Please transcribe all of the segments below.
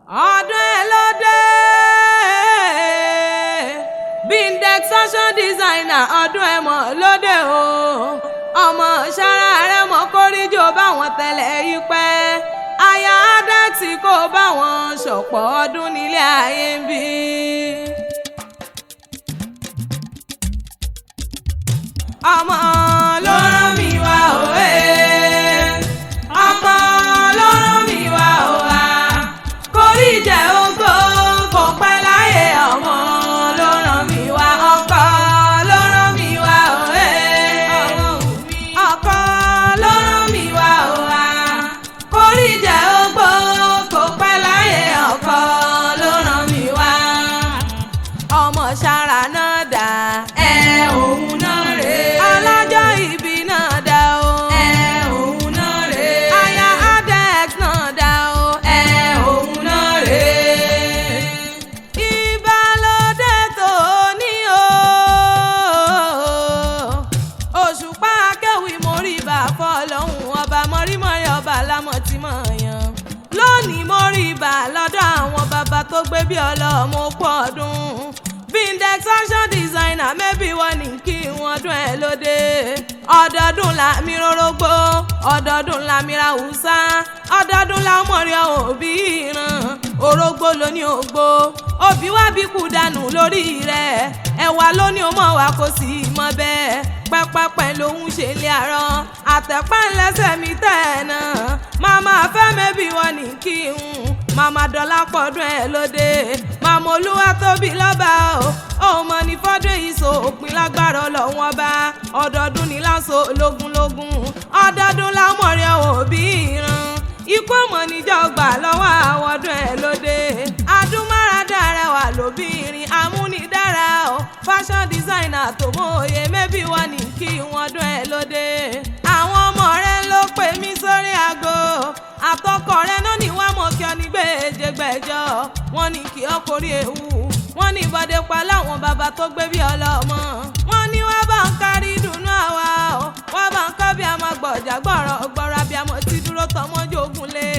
Ọdún ẹ ló dé, Bindex fashion designer, ọdún ẹ mọ̀ lóde o. Ọmọ sára rẹ mọ̀ kórìjò báwọn tẹ̀lé yí pẹ́. Aya Adex kò báwọn ṣọ̀pọ̀ ọdún nílé ayé ń bí. Ọmọ ló rán mi wá òwe, ọmọ ló rán mi wá òwa, kórí jẹ́ ògo kò pẹ́ láyé. Ọmọ ló rán mi wá, ọkọ ló rán mi wá òwe, ọkọ ló rán mi wá òwa, kórí jẹ́ ògo kò pẹ́ láyé. Ọkọ ló rán mi wá. Ọmọ sára náà dà ẹ, òun náà rè é. Alájọ ìbí náà dà o, ẹ òun náà rè é. Aya Adex náà dà o, ẹ òun náà rè é. Ìbálòdé tó ní o, òṣùpá akéwì mórí bá fọlọ́hún ọba mọ́rímọ́rí ọba lámọ̀ tí mọ̀ yàn. Lónìí mórí bá lọ́dọ̀ àwọn bàbá tó gbé bí ọlọ́mọ kú ọdún. Bindex fashion designer, mẹ́bí wọ́n ní kí wọ́n dún ẹ lóde. Ọdọọdún la mi rorógbó, ọdọọdún la mi ra hùsá, ọdọọdún la mọ̀rí òbí ìran. Orógbó ló ní ògbó, òbí wá bí kú dànù lórí rẹ̀. Ẹ̀wà ló ní o mọ̀ wá kó sì mọ̀ bẹ́ẹ̀. Pẹ́pẹ́pẹ́ lòún ṣe lé àárọ̀, àtẹ̀pẹ́ ńlẹ́sẹ̀ mi tẹ̀ ẹ̀ náà. Màmá fẹ́ mẹ́bí wọ́n ní kí n màmá dọ́là pọ̀dún ẹ̀ lóde. Màmá olúwa tóbi lọ́ba o, òun mọ̀ ní fọ́dún èyí so òpin lágbára ọlọ́run ọba. Ọdọọdún ní láṣọ lógúnlógún, ọdọọdún lámọ̀rẹ́ òbí ìran. Ikú ọmọ níjọgbà lọ́wọ́ àwọn ọdún ẹ̀ lóde. Adúmáradá rẹwà lóbìnrin amúnidára o, fashion designer tó mọ òye, mẹ́bí wọn ní kí wọ́n dún ẹ̀ lóde. Àwọn ọmọ rẹ ló pè mí sórí aago, àtọkọ rẹ náà ní wàá mọ̀ kí ọ ní gbèjègbèjọ. Wọ́n ní kí ọ kórí ewu, wọ́n ní ìbọdẹ pa láwọn bàbá tó gbé bí ọlọ́mọ. Wọ́n ní wọ́n bá ń kárí dùnú àwa o, wọ́n bá ń kọ́ bí a máa gbọ̀jà gbọ̀rọ̀ gbọ̀rọ̀ bí a mọ̀ ti dúró tọmọ jogun lé.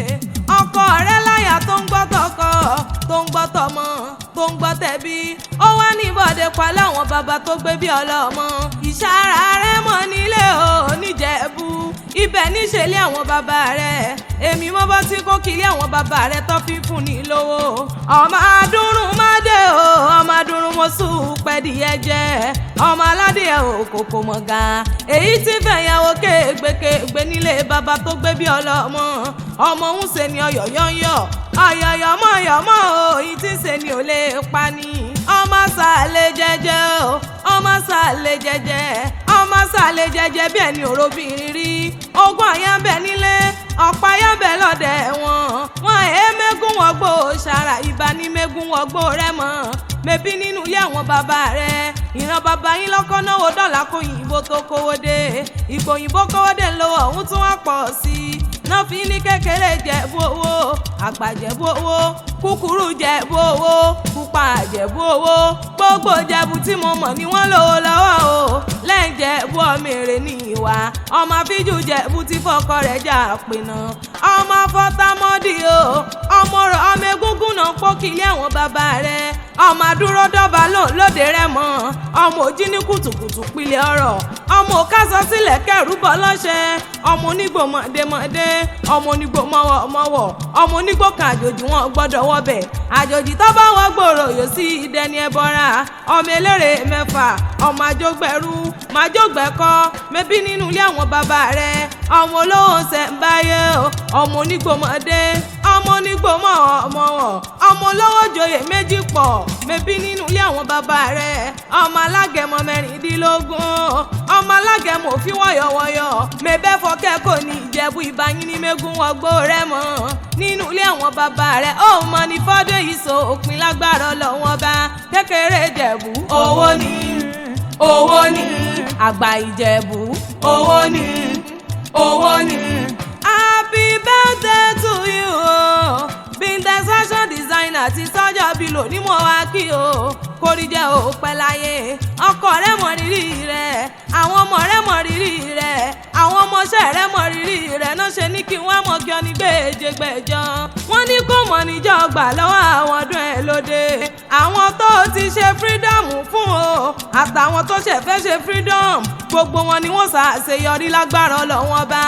Ọkọ rẹ láyà tó ń gbọ́ tọkọ, tó ń gbọ́ tọmọ, tó ń gbọ́ tẹ̀bí. Ó wá ní ìbọdẹ pa láwọn bàbá tó gbé bí ọlọ́mọ. Ìṣàrà rẹ mọ̀ nílé o níjẹ̀bú, ibẹ̀ níṣẹ̀lẹ̀ àwọn bàbá rẹ̀. Èmi mọ́ bọ́ tí kò kílé àwọn bàbá rẹ̀ tó fi fún ní lówó. Ọmọ adúrún má dé o, ọmọ adúrún mo sùn pẹ́ẹ́dìyẹ jẹ́, ọmọ aládìẹ òkòkò mọ̀gá. Èyí tí fẹ̀yàwó kéègbékéègbé nílé bàbá tó gbé bí ọlọ́mọ. Ọmọ ń ṣe ni ọyọ̀yọ̀yọ̀, ọyọ̀yọ̀ mọ̀yọ̀mọ̀ o, èyí tí ń ṣe ni ò lè pa ni. Ọmọ sàlẹ̀ jẹ́jẹ́ o, ọmọ sàlẹ̀ jẹ́jẹ́, ọmọ sàlẹ̀ jẹ́jẹ́ bí ẹni òróbìnrin rí. Ogún àyà ń bẹ nílé, ọ̀pọ̀ àyà ń bẹ lọ́dẹ̀ wọn. Wọn èé mẹ́gùn wọn gbó ṣàrà, ìbá ní mẹ́gùn wọn gbó rẹ̀ mọ́. Mẹ́bí nínú ilé àwọn bàbá rẹ̀, ìran bàbá yín lọ́kọ́ náwó dọ́là kó yìnbó tó kówó dé. Ìgbò òyìnbó kówó dé ńlọ́wọ́ ọ̀hún tún wá pọ̀ sí i. Náà fi ní kékeré jẹ̀bú owó, àgbà jẹ̀bú owó, kúkúrú jẹ̀bú owó, pupa jẹ̀bú owó. Gbogbo jẹ̀bú tí mo mọ̀ ni wọ́n lówó lọ́wọ́ o. Lẹ́yìn jẹ̀bú ọmọ èrè ní ìwà, ọmọ afíjù jẹ̀bú tí fọkọ rẹ̀ jà pinna. Ọmọ afọ́támọ́dì o, ọmọ ọ̀rọ̀ ọmọ egúngún náà pọ́kìlì àwọn bàbá rẹ̀. Ọmọ àdúró dọ́ba lóde rẹ̀ mọ́, ọmọ òjì ní kùtùkùtù pilẹ̀ ọ̀rọ̀, ọmọ òkàsọ sílẹ̀ kẹrù bọ́ lọ́ṣẹ́, ọmọ onígbò mọ̀démọ̀dé, ọmọ onígbò mọ̀wọ̀mọ̀wọ̀, ọmọ onígbò kan àjòjì wọn gbọ́dọ̀ wọbẹ̀. Àjòjì tó bá wọn gbòòrò yóò sí ìdẹni ẹbọra. Ọmọ eléré mẹ́fà, ọmọ àjọgbẹ̀rú màjọgbẹ̀kọ, mẹbí nínú ilé àwọn bàbá rẹ̀. Ọmọ olówó ṣẹ̀ǹbáyé o, ọmọ onígbò mọ̀dé, ọmọ onígbò mọ̀wọ̀mọ̀wọ̀, ọmọ olówó joyè méjì pọ̀, mẹbí nínú ilé àwọn bàbá rẹ̀. Ọmọ alágẹmọ 16, ọmọ alágẹmọ òfin wọ̀yọ̀wọ̀yọ̀, mẹbẹ́ fọkẹ́ kò ní ìjẹ̀bú ìbáyín ní mẹ́gùn ọgbó rẹ̀ mọ́ nínú ilé àwọn bàbá rẹ̀. Ó mọ ní fọ́dún yìí so òpin lágbára ọlọ́wọ́n bá. Kékeré jẹ̀bú owó ní, owó ní, àgbà ìjẹ̀bú owó ní, owó ní. Happy birthday to you o, Bindex fashion designer. designer ti sọ́jọ́ bí lò ní mo wá kí o. Kórí jẹ́ ò pẹ́ láyé, ọkọ rẹ̀ mọ̀ rírì rẹ̀, àwọn ọmọ rẹ̀ mọ̀ rírì rẹ̀, àwọn ọmọọṣẹ́ rẹ̀ mọ̀ rírì rẹ̀ náà ṣe ní kí wọ́n mọ̀ kí ọ ní gbèjègbèjọ. Wọ́n ní kó mọ̀ níjọ́ gbà lọ́wọ́ àwọn ọdún ẹ̀ lóde. Àwọn tó ti ṣe freedom fún o, àtàwọn tó ṣẹ̀ fẹ́ ṣe freedom, gbogbo wọn ni wọ́n ṣàṣeyọrí lágbára Ọlọ́wọ́n bá.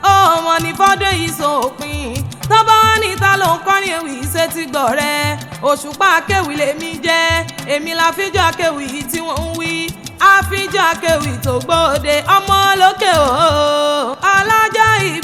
Ó wọn ní fọ́dún yìí sópin. Tọ́ba wọn ní ta ló ń kọrin ewì ṣe ti gbọ̀ rẹ̀. Òṣùpá akéwì lèmi jẹ́, èmi la fíjọ́ akéwì tí wọ́n ń wí. Àfíjọ́ akéwì tó gbòde ọmọ lókè o. Ọlọ́jọ́ ìbí.